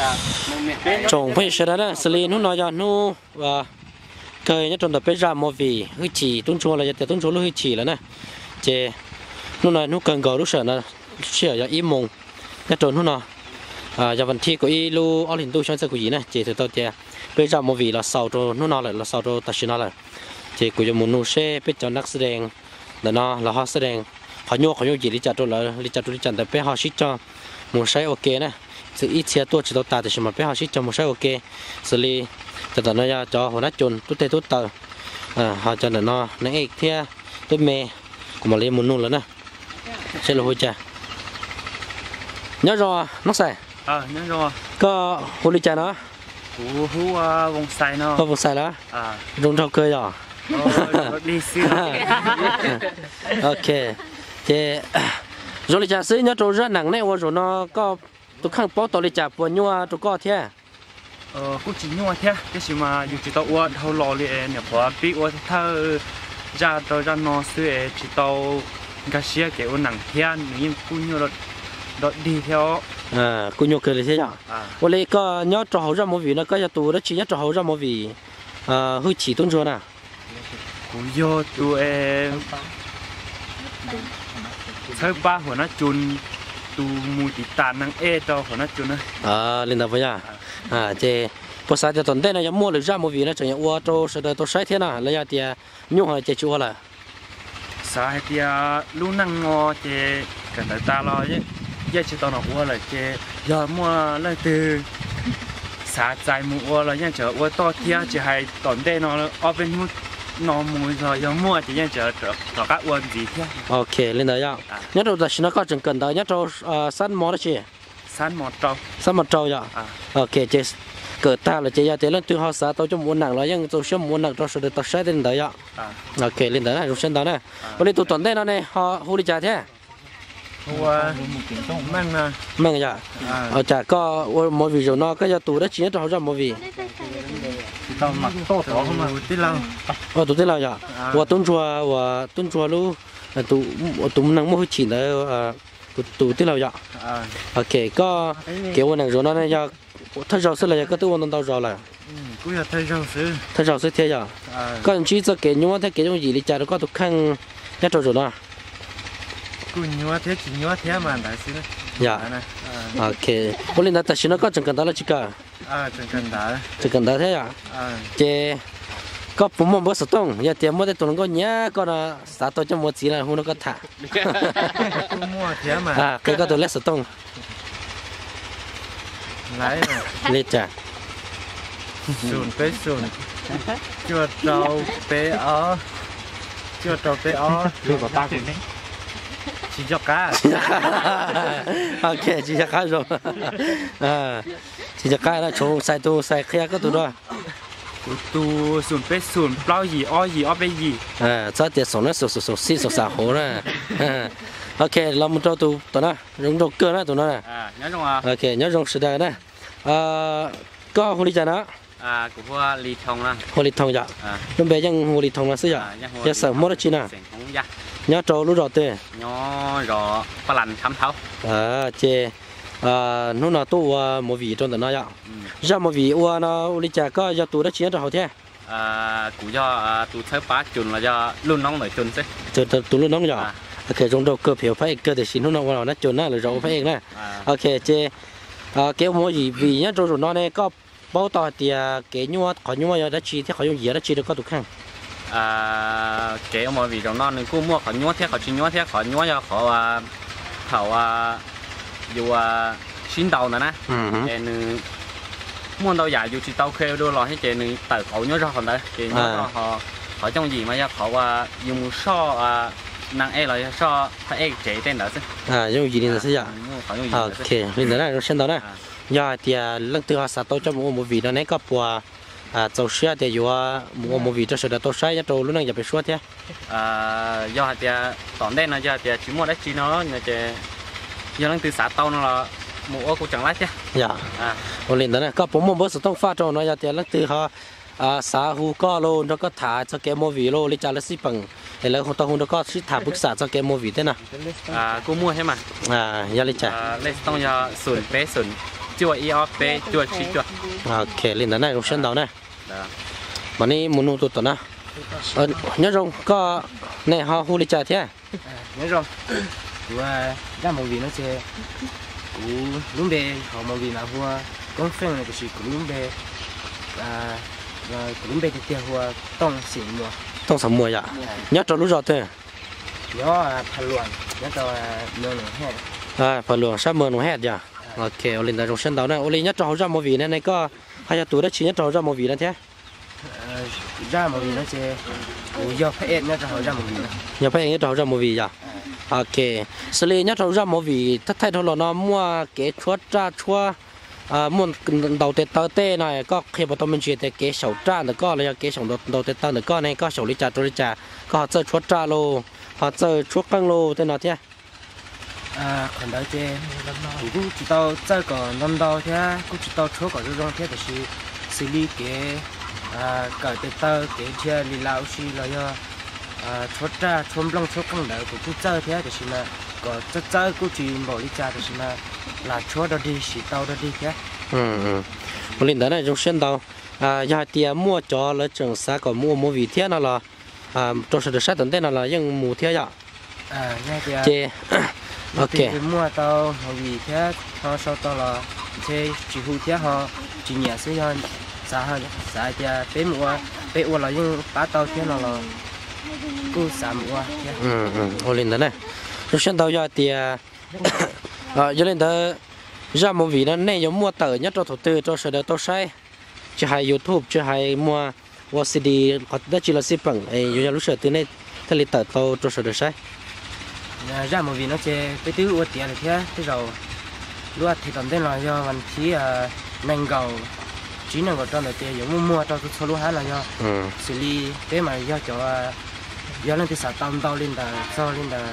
Tsoom phooj ywg sawv daws na, xws li hnub no yog hnub kawg nyob rau ntawm peb zaj movie hwj chim tub ntsuag los yog tias tub ntsuag lub hwj chim lawm na. Ces hnub no hnub kawg nkaus lub sij hawm no, sij hawm yog ib moos nyob rau hnub no, yog vas thib kaum ib lub ob hlis ntuj xyoo txhiab kaum yim na, ces txhais tau tias peb zaj movie los xaus rau hnub no lawm, los xaus rau tam sim no lawm. Ces kuv yuav mus nug seb peb cov nab xab dees ntawm no los ho xab dees qhov nyuaj qhov yooj yim li cas rau lawv, li cas rau li cas ntawd peb ho sib cog mus saib ua ke na. Ib txhia tuaj tsis tau tas tiam sis mas peb ho sib cog mus saib ua ke. Xws li cov ntawm no yog cov huas nab coos tub teg tub taw, ho cov ntawm no neeg ej thiab tub me, kuv mam li mus nug lawv na. Seb lawv hu cas. Nyob zoo Nob Xais. Koj hu li cas no? Koj Voos Xais lawm? Zoo nraug kawg yom? Ok, ces zoo li cas xwb nyob rau zaj neeg nej ua zaum no, koj tus kheej paub tau li cas puas nyuaj rau koj thiab? Kuj tsis nyuaj thiab, tiam sis mas yus tsis tau ua dhau los li, nyuam qhuav pib ua thawj zaj rau zaj no xwb es tsis tau nkag siab kev ua neeg thiab, nws yeej kuj nyuaj dog dig thiab. Kuj nyuaj kawg li thiab yom. Ua li koj nyob rau hauv zaj movie no koj yog tus dab tsi nyob rau hauv zaj movie hwj chim tub ntsuag na? Kuv yog tus txhawb pab huas nab coos, tus mus tiv tas neeg ej rau huas nab coos na. Li ntawd puas yog? Ces puas xav tias tom ntej no yog muaj lwm zaj movie no tseem yuav ua rau sawv daws tau saib thiab no los yog tias nyuaj heev ces tsis ua lawm? Xav hais tias lub neej no ces kawm ntawv tas los yeej tsis tau los ua lawm ces yog muaj leej twg xav txais mus ua los yeej tseem ua toj thiab, tsis hais tom ntej no ob peb hnub no mus los yog muaj ces yeej tseem rov qab ua ntxiv thiab. Ok, li ntawd yom. Nyob rau tam sim no koj tseem kawm ntawv nyob rau xab mos dab tsi? Xab mos rau yom. Ok, ces kawm tag lawm ces yog tias leej twg ho xav tau coj mus ua neem los yeej txaus siab mus ua neem rau sawv daws tau saib tej li ntawd yom. Ok, li ntawd na, zoo siab ntau na. Ua li tus tom ntej no ne ho hu li cas thiab? Meej yom. Cas koj ua movie zaum no koj yog tus dab tsi nyob rau hauv zaj movie? Ua tus tij laug yom. Ua tub ntsuag, ua tub ntsuag lub, tus neeg muaj hwj chim ntawd tus tij laug yom. Ok, koj kev ua neeg zaum no yog thawj zaug xwb los yog koj twb ua ntau ntau zaus lawm? Thawj zaug xwb thiab yom. Koj ntsib txoj kev nyuaj thiab kev yooj yim li cas rau koj tus kheej nyob rau zaum no? Yom. Ok, ua li ntawd tam sim no koj tseem kawm ntawv los tsis kawm? Tseem kawm ntawv thiab yom. Ces koj puas muaj npawb xov tooj, yog tias muaj tej tus hluas nkauj nyiam koj no xav tau coj mus ua txiv no hu rau koj tham. Qhia koj tus lej xov tooj. Li cas? Xoom peb xoom, cuaj rau peb ob, cuaj rau peb ob. Tsis nco qab. Ok, tsis nco qab zoo. Tsis nco qab no, tshuav Xais tus, Xais qhia koj tus dua. Kuv tus xoom peb xoom plaub yim ob yim ob peb yim. Txhob tias xoom na, xoom xoom xoom xij xoom xav hauv na. Ok, los mus rau tus tom no, zoo nraug kawg na tus no. Ok, nyob zoo sawv daws na. Koj hu li cas no? Hu Li Thoo yom. Lub npe yeej hu Li Thoo no xwb yom. Yog xeem Hmoob dab tsi no? Nyob rau lub zos twg? Ces hnub no tuaj ua movie rau ntawm no yom. Zaj movie ua no ua li cas koj yog tus dab tsi nyob rau hauv thiab? Kuv yog tus txhawb pab coos los yog lub noob ntawm coos xwb. Tus lub noob yom. Ok, zoo nraug kawg, phem ua phab ej kawg tiam sis hnub no ua los nab coos na, lwm zaus ua phab ej na. Ok, ces kev ua movie nyob rau zaum no ne koj paub tau hais tias kev nyuaj, qhov nyuaj yog dab tsi thiab qhov yooj yim yog dab tsi rau koj tus kheej? Kev ua movie zaum no nws kuj muaj qhov nyuaj thiab qhov tsis nyuaj thiab. Qhov nyuaj yog qhov thaum yus sib ntaus ntawd na, es nws muaj ntau yam yus tsis tau kha dua los thiab ces nws tawm qauv nyuaj zog qhov ntawd ces nyuaj zog. Qhov yooj yim mas yog qhov uas yus mus soj neeg ej los yog soj phab ej tsev tej ntawd xwb. Yooj yim li ntawd xwb yom. Ok, li ntawd na, zoo siab ntau na. Yog hais tias leej twg ho xav tau coj mus ua movie no ne koj puas txaus siab tias yuav mus ua movie rau sawv daws tau saib nyob rau lub neej yav pem suab thiab? Yog hais tias tom ntej no yog hais tias tsis muaj dab tsi no ces yog leej twg xav tau no los mus ua kuj tseem laib thiab. Yog. Ua li ntawd na, koj puas muaj npawb xov tooj faj rau no yog tias leej twg ho xav hu koj los nrog koj tham txog kev movie los li cas lawv xij peem es lawv hu tau hu nrog koj sib tham pwv xam txog kev movie thiab no? Kuj muaj thiab mas. Yog li cas? Lej xov tooj yog xoom peb xoom, cuaj ib ob peb cuaj tsib cuaj. Ok, li ntawd na, zoo siab ntau na. Mam li mus nug tus tom no. Nyob zoo, koj ne ho hu li cas thiab? Nyob zoo, kuv zaj movie no ces kuv lub npe hauv movie mas hu ua Koob Feej no, tiam sis kuv lub npe, kuv lub npe tiag tiag hu ua Tooj Xeem Muas. Tooj Xeem Muas yom. Nyob rau lub zos twg? Nyob Pha Luam, nyob rau Pha Luam sab Mường Nong Hẹt yom. Ok, ua li ntawd zoo siab ntau na. Ua li nyob rau hauv zaj movie no ne koj ho yog tus dab tsi nyob rau hauv zaj movie no thiab? Zaj movie no ces kuv yog phab ej nyob rau hauv zaj movie no. Yog phab ej nyob rau hauv zaj movie yom. Ok, xws li nyob rau zaj movie thaij dhau los no muaj kev tshuab raj tshuab, muaj ntaus tes taw tej no, koj qhia puas tau me ntsis tias kev xyaum raj ntawm koj los yog kev xyaum ntaus tes taw ntawm koj ne koj xyaum li cas rau li cas, koj ho txawj tshuab raj los ho txawj tshuab qeej los tej no thiab? Qhov ntawd ces kuv kuj tsis tau txawj kom ntau ntau thiab kuj tsis tau tshuab kom zoo zoo thiab, tiam sis xws li kev kawm tes taw, kev dhia li la u si los yog tshuab raj tshuab nplooj tshuab qeej ntawd kuv kuj txawj thiab, tiam sis mas kom txawj txawj kuj tsis npaum li cas, tiam sis mas lam tshuab dog dig siv tau dog dig thiab. Ua li ntawd na zoo siab ntau. Yog hais tias muaj cov lawv tseem xav kom mus ua movie thiab no los rau sawv daws saib tom ntej no los yeej mus thiab yom. Ces ok, muaj tau movie thiab ho sau tau los ntshe tsis hu thiab ho tsis nyiam xwb, yog xav, xav hais tias peb mus ua, peb ua los yeej pab tau thiab no los kuj xav mus ua thiab. Ua li ntawd na, zoo siab ntau. Yog hais tias, yog li ntawd zaj movie no nej yuav muaj tawm nyob rau thaum twg rau sawv daws tau saib? Tsis hais YouTube, tsis hais muag ua C D, qhov dab tsi los xij peem, yuav yog lub sij hawm twg nej thiaj li tawm tau rau sawv daws saib? Zaj movie no ces peb twb ua tiav lawm thiab, tej zaum lub as thiv tom ntej no yog vas thib nees nkaum, tsib nees nkaum rau ntawd ces yuav muaj muag rau txhua txhua lub hab no yog. Xws li peb mas yog cov, yog leej twg xav tau ntau li ntawd txog li ntawd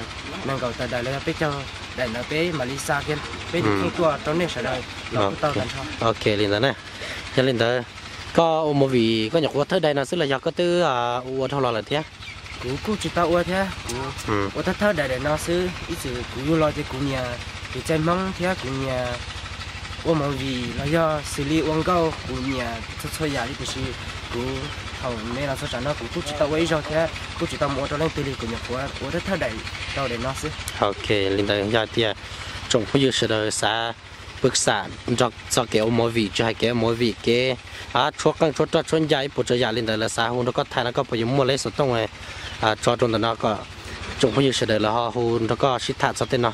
nees nkaum tawm daim los yog peb caug daim ntawd peb mam li xa kiag peb tus kheej tuaj rau nej sawv daws los kuj tau tag nrho. Ok li ntawd na. Yog li ntawd, koj ua movie koj nyuam qhuav thawb daim no xwb los yog koj twb ua dhau los lawm thiab? Kuv kuj tsis tau ua thiab, kuv ua thawb thawb daim daim no xwb, ib txwm kuv yug los ces kuv nyiam kev cai Hmoob thiab kuv nyiam ua movie los yog xws li ua nkauj, kuv nyiam txhua txhua yam li, tiam sis kuv thaum me los txog tsam no kuv kuj tsis tau ua ib zaug thiab kuj tsis tau mus ua rau leej twg li, kuv nyuam qhuav ua thawb thawb daim rau daim no xwb. Ok, li ntawd yog hais tias tsoom phooj ywg sawv daws xav pwv xam nrog txog kev ua movie, tsis hais kev ua movie, kev tshuab qeej tshuab roj tshuab ncaj ib puas tsav yam li ntawd lawv xav hu nrog koj tham no koj puas yuav muaj leb xov tooj tso rau ntawm no kom tsoom phooj ywg sawv daws lawv ho hu nrog koj sib tham txog tej no?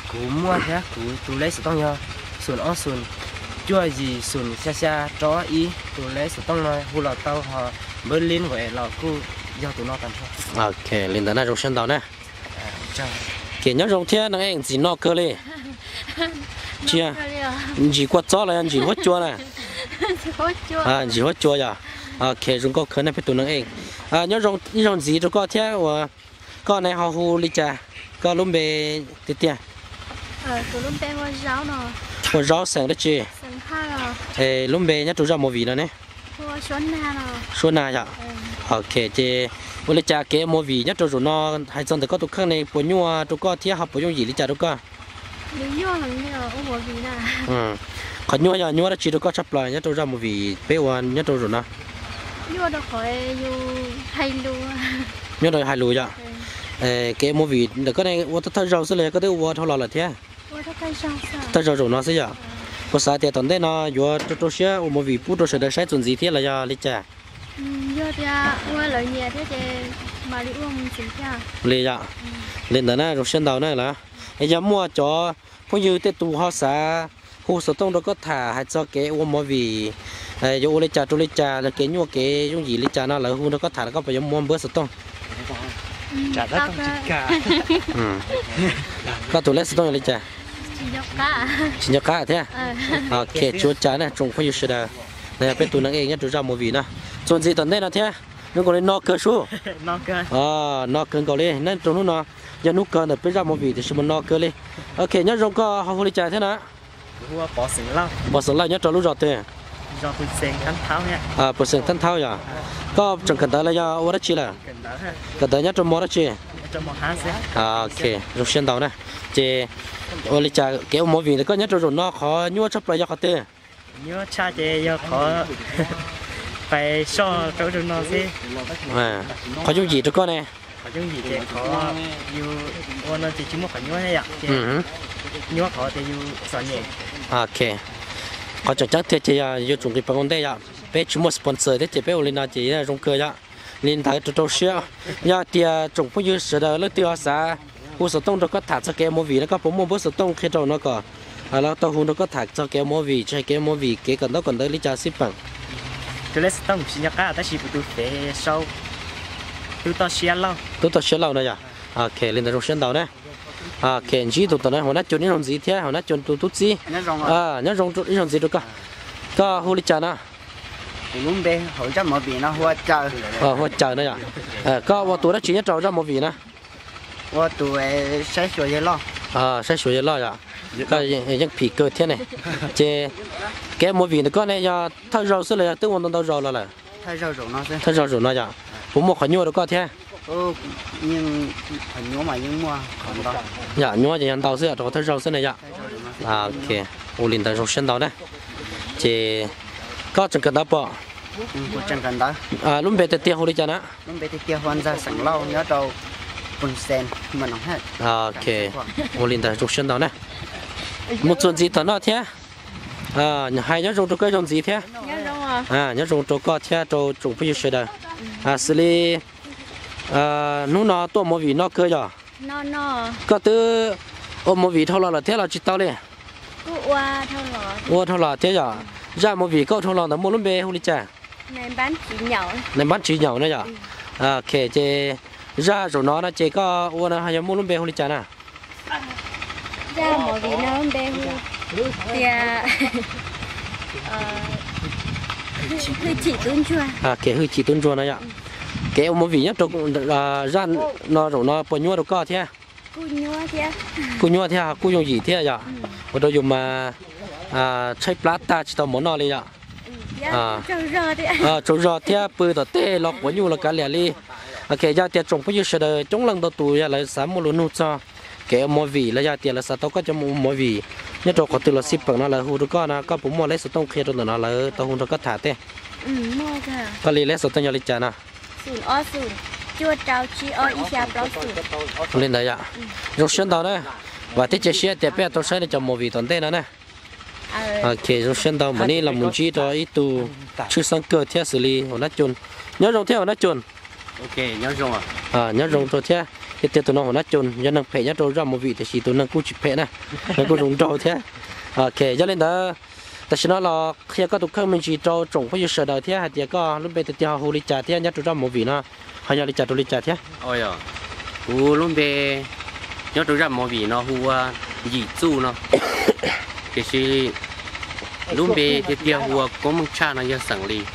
Kuv muaj thiab, kuv tus leb xov tooj yog xoom ob xoom cuaj yim xoom xya xya rau ib, tus leb xov tooj no hu los tau, ho npawb lib nkaus es los kuj yog tus no tag nrho. Ok, li ntawd na zoo siab ntau na. Ces nyob zoo thiab neeg ej, ntxim no kawg li. Ntsim kua txob los yog ntsim huab cua na? Ntsim huab cua yog. Ok, zoo nkauj kawg nej peb tus neeg ej. Nyob zoo ib zaug ntxiv rau koj thiab uas koj ne ho hu li cas, koj lub npe tiag tiag? Ua Zaub xeem dab tsi? Es lub npe nyob rau zaj movie no ne? Suab Nag yom. Ok, ces ua li cas kev ua movie nyob rau zaum no hais txog ntawm koj tus kheej ne puas nyuaj rau koj thiab ho puas yooj yim li cas rau koj? Qhov nyuaj yog nyuaj dab tsi rau koj tshaj plaws nyob rau zaj movie peb ua nyob rau zaum no? Nyuaj rau hais lus yom. Kev ua movie ntawm koj ne ua thawj thawj zaug xwb los yog koj twb ua dhau los lawm thiab? Thawj zaug zaum no xwb yom. Puas xav tias tom ntej no yuav rau rau siab ua movie pub rau sawv daws saib txuas ntxiv thiab los yog li cas? Li yom. Li ntawd na zoo siab ntau na lawm. Es yog muaj cov phooj ywg tej tus ho xav hu xov tooj rau koj tham hais txog kev ua movie, yuav ua li cas rau li cas, kev nyuaj kev yooj yim li cas no lawv hu nrog koj tham los koj puas yuav muab npawb xov tooj? Koj tus leb xov tooj yog li cas? Tsis nco qab thiab. Ok, tsis ua cas na tsoom phooj ywg sawv daws, no yog peb tus neeg ej nyob rau zaj movie no. Txuas ntxiv tom ntej no thiab, zoo nkaus li no kawg sub. No kawg nkaus li nej rau hnub no, yog hnub kawg ntawm peb zaj movie tiam sis mas no kawg li. Ok, nyob zoo, koj ho hu li cas thiab na? Pov Xeem Lauj nyob rau lub zos twg? Pov Xeem Thab Thaub yom. Koj tseem kawm ntawv los yog ua dab tsi lawm? Kawm ntawv nyob rau mos dab tsi? Ok, zoo siab ntau na. Ces ua li cas kev ua movie ntawm koj nyob rau zaum no qhov nyuaj tshaj plaws yog qhov twg? Nyuaj tshaj ces yog qhov pais soj rau no xwb. Qhov yooj yim rau koj ne? Qhov yooj yim ces qhov yus ua no ces tsis muaj qhov nyuaj thiab yom, ces nyuaj qhov tias yus txom nyem. Ok, qhov tseem ceeb tiag ces yog yuav tsum nqis peev ua ntej yom, peb tsis muaj sponsor thiab ces peb ua li no ces zoo kawg yom. Li ntawd rau rau siab. Yog tias tsoom phooj ywg sawv daws leej twg ho xav hu xov tooj nrog koj tham txog kev ua movie no koj puas muaj npawb xov tooj qhia rau no kom lawv tau hu nrog koj tham txog kev ua movie, tsis hais kev ua movie, kev kawm ntaub kawm ntawv li cas xij peem? Tus lej xov tooj tsis nco qab tab sis kuv tus fev sau Tub Toj Siab Lauj. Tub Toj Siab Lauj no yom. Ok, li ntawd zoo siab ntau na. Ok, ntsib tus tom no Huas Nab Cun ib zaug ntxiv thiab, Huas Nab Cun tus tub txib. Nyob zoo ib zaug ntxiv rau koj. Koj hu li cas no? Kuv lub npe hauv zaj movie no hu ua Caws. Hu ua Caws no yom. Koj ua tus dab tsi nyob rau zaj movie na? Ua tus saib xyuas yawg loj. Saib xyuas yawg loj yom. Koj yeej phim kawg thiab ne. Ces kev ua movie ntawm koj ne yog thawj zaug xwb los yog twb ua ntau ntau zaus los lawm? Thawj zaug zaum no yom. Puas muaj qhov nyuaj rau koj thiab? Yom, nyuaj ces yog ntau xwb rau qhov thawj zaug xwb na yom. Ok, ua li ntawd zoo siab ntau na. Ces koj tseem kawm ntawv pom? Lub npe tiag tiag hu li cas na? Ok, ua li ntawd zoo siab ntau na. Mus txuas ntxiv tom no thiab. Hais nyob zoo rau koj ib zaug ntxiv thiab. Nyob zoo rau koj thiab rau tsoom phooj ywg sawv daws. Xws li hnub no tuaj movie no kawg yom? Koj twb ua movie dhau los lawm thiab los tsis tau li? Ua dhau los thiab yom. Zaj movie koj ua dhau los ntawd muaj lub npe hu li cas? Nais Npab Tsiv Nyaum no yom. Ok, ces zaj zaum no no ces koj ua no ho yog muaj lub npe hu li cas na? Zaj movie no lub npe hu tias Hwj Chim Tub Ntsuag. Kev Hwj Chim Tub Ntsuag no yom. Kev ua movie nyob rau zaj no zaum no puas nyuaj rau koj thiab? Kuj nyuaj thiab, kuj yooj yim thiab yom. Ua rau yus mas tshaib plab tag tsis tau mov noj li yom. Tsaug zog thiab pw tom tej los quav nyuj los kav liam li. Ok, yog tias tsoom phooj ywg sawv daws coob leej ntau tus yog lawv xav muaj lus nug txog kev ua movie los yog tias lawv xav tau koj coj mus ua movie nyob rau qhov twg los xij peem no lawv hu rau koj no koj puas muaj lej xov tooj qhia rau ntawm no lawv tau hu nrog koj tham tej? Koj li lej xov tooj yog li cas no? Li ntawd yom. Zoo siab ntau na. Vam thiab cia siab tias peb tau saib nej cov movie tom ntej no na. Ok, zoo siab ntau mam li los mus ntsib rau ib tug tshwj xeeb kawg thiab xws li Huas Nab Cun. Nyob zoo thiab Huas Nab Cun. Nyob zoo rau thiab. Yog tias tus no Huas Nab Cun yog neeg phem nyob rau zaj movie tiam sis tus neeg kuj tsis phem na, neeg kuj zoo nraug thiab. Ok, yog li ntawd tam sim no los qhia koj tus kheej me ntsis rau tsoom phooj ywg sawv daws thiab hais tias koj lub npe tiag tiag ho hu li cas thiab nyob rau zaj movie no ho yog li cas rau li cas thiab? Kuv lub npe nyob rau zaj movie no hu ua Yim Txuj no, tiam sis lub npe tiag tiag hu ua Koob Meej Tshaj no yog xeem Lis,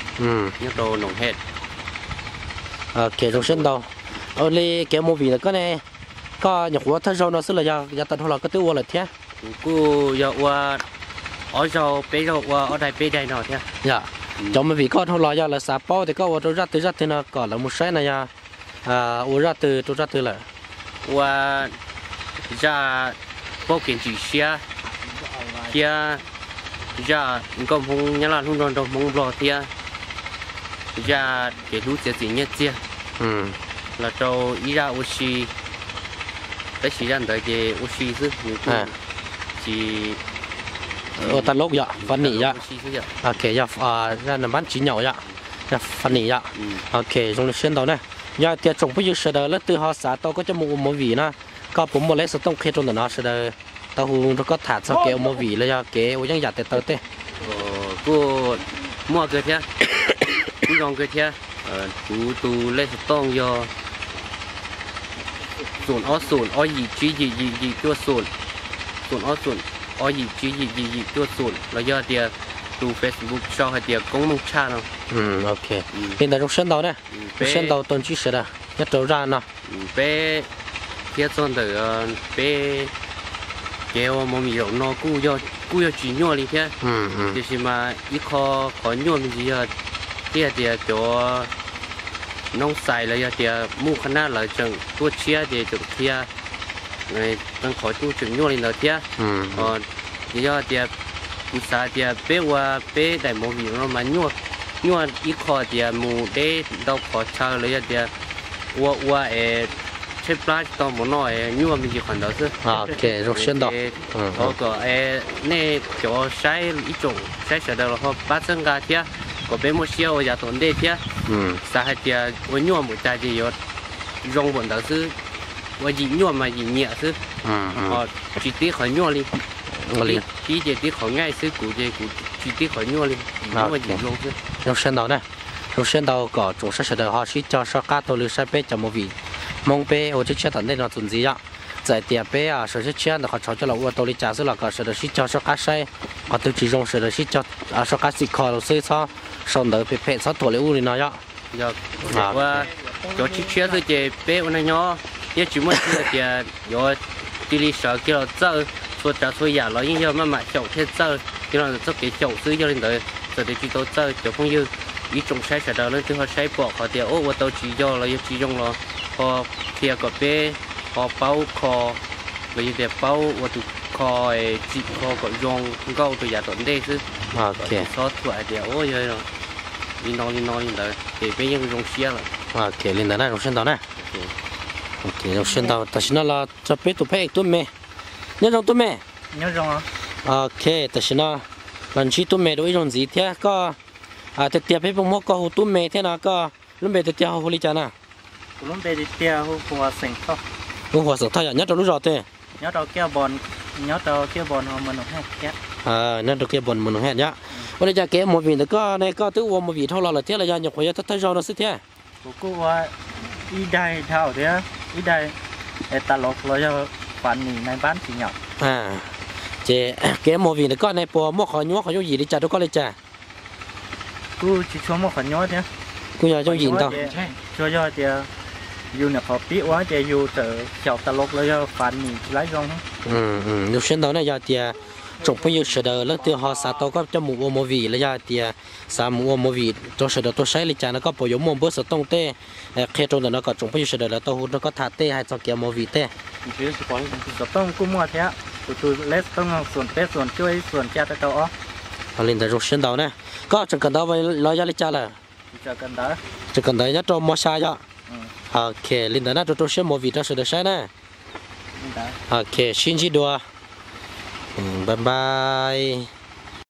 nyob rau Noom Hej. Ok, zoo siab ntau. Ua li kev movie ntawm koj ne, koj nyuam qhuav thawj zaug no xwb los yog yav tag dhau los koj twb ua lawm thiab? Kuv kuj yog ua ob zaug peb zaug, ua ob daim peb daim no thiab. Yog, cov movie koj dhau los yog lawv xav paub tias koj ua rau zaj twg zaj twg no kom lawv mus saib no yog ua zaj twg rau zaj twg lawm? Ua zaj paub kev ntsim siab thiab zaj nkauj Hmoob Nyab Laj hlub nraug nraug Hmoob Nplog thiab zaj kev hlub txiav txim nyiaj txiag los rau ib zaj ua si, tab sis zaj ntawd ces ua si xwb, nws kuj tsis ua tag lub yom, funny yom. Yog zaj Nais Npab Tsiv Nyaum yom, yog funny yom. Ok, zoo siab ntau na. Yog tias tsoom phooj ywg sawv daws leej twg ho xav tau koj coj mus ua movie na, koj puas muaj lej xov tooj qhia rau ntawm no sawv daws tau hu nrog koj tham txog kev ua movie los yog kev ua yeeb yam tes taw tej? Kuj muaj kawg thiab, kuj zoo kawg thiab. Kuv tus lej xov tooj yog xoom ob xoom ob yim tsib yim yim yim cuaj xoom, xoom ob xoom ob yim tsib yim yim yim cuaj xoom, los yog tias tus Facebook sau hais tias Koob Meej Tshaj no. Ok, li ntawd zoo siab ntau na. Zoo siab ntau tau ntsib sawv daws nyob rau zaj no. Peb thiab txog ntawm peb kev ua movie zaum no kuj yog tsis nyuaj li thiab, tiam sis mas ib qho qhov nyuaj me ntsis yog thiaj tias cov noob xais los yog tias muj qhov nab lawv tseem tuaj tshiab ces tseem qhia qee qhov kuj tseem nyuaj li ntawd thiab. Ces yog tias kuv xav tias peb ua peb daim movie no mas nyuaj, nyuaj ib qho tias mus deb ntau qhov chaw los yog tias ua ua es tshaib plab tsis tau mov noj es nyuaj me ntsis qhov ntawd xwb. Zoo siab ntau. Thov kom nej cov saib ib tsoom saib sawv daws los ho pab txhawb nqa thiab kom peb muaj siab ua yav tom ntej thiab. Xav hais tias ua nyuaj npaum cas ces yuav zoo npaum ntawd xwb, ua yim nyuaj mas yim nyiam xwb, ho tsis tib qhov nyuaj li. Pib ces tib qhov nyaij xwb, kuv ces kuv tsis tib qhov nyuaj li, yim nyuaj yim zoo xwb. Zoo siab ntau na, zoo siab ntau kom tsoom saib sawv daws ho sib cog soj qab taug lw saib peb cov movie Hmoob peb ua tshiab tshiab tom ntej no txuas ntxiv yom. Txawm hais tias peb sawv tshiab tshiab ntawm qhov tshauv coj los ua tau li cas xwb los kom sawv daws sib cog soj qab saib, qhov twg tsis zoo sawv daws sib cog soj qab txhim kho rau xwb, txhob sau ntawv phem phem txhob thuam li ub li no yom. Ua cov tshiab tshiab xwb ces peb ua neej nyob yeej tsis muaj txij tias yuav cia li sawv kiag los txawj, txhua tsav txhua yam los yeej yog maj mam xyaum thiaj txawj, kiag los ntawm txoj kev xyaum xwb. Yog li ntawd txawm tias tsis tau txawj, cov phooj ywg ib tsoom saib sawv daws leej twg ho saib pom qhov tias ua tau tsis yog los yog tsis zoo los ho qhia kom peb ho paub kho los yog tias paub ua tus kho, txhim kho kom zoo nkauj rau yav tom ntej xwb. Txhob thuam hais tias ua yog li no li no li ntawd ces peb yeej zoo siab lawm. Li ntawd na, zoo siab ntau na. Zoo siab ntau. Tam sim no los txog peb tus phab ej Tub Me. Nyob zoo Tub Me. Ok, tam sim no los ntsib Tub Me dua ib zaug ntxiv thiab. Koj tiag tiag peb puas muab koj hu Tub Me thiab no, koj lub npe tiag tiag hu li cas na? Hu Huas Xeem Thoj yom, nyob rau lub zos twg? Nyob rau Kiab Pos Mus Nus Hej yom. Ua li cas kev ua movie ntawm koj ne, koj twb ua movie dhau los lawm thiab los yog nyuam qhuav yog thawj thawj zaug no xwb thiab? Kuv kuj ua ib daim dhau thiab, ib daim tas los los yog funny nai npab tsis nyom. Ces kev ua movie ntawm koj ne puas muaj qhov nyuaj qhov yooj yim li cas rau koj li cas? Kuj tsis tshua muaj qhov nyuaj thiab. Kuj yog yooj yim ntau. Tsuas yog tias yus nyuam qhuav pib ua ces yus txawm xyaum tas los los yog funny tsis laib zoo. Zoo siab ntau na, yog tias tsoom phooj ywg sawv daws leej twg ho xav tau koj coj mus ua movie los yog hais tias xav mus ua movie rau sawv daws tuaj saib li cas no koj puas yuav muaj npawb xov tooj tej qhia rau ntawm no kom tsoom phooj ywg sawv daws lawv tau hu rau koj tham tej hais txog kev ua movie tej? Xov tooj kuj muaj thiab, kuv tus leb xov tooj xoom peb xoom cuaj ib xoom xya rau rau ob. Li ntawd zoo siab ntau na. Koj tseem kawm ntawv los yog li cas lawm? Tseem kawm ntawv nyob rau mos xya yom. Ok, li ntawd na, rau rau siab movie rau sawv daws saib na. Ok, sib ntsib dua. Bye bye.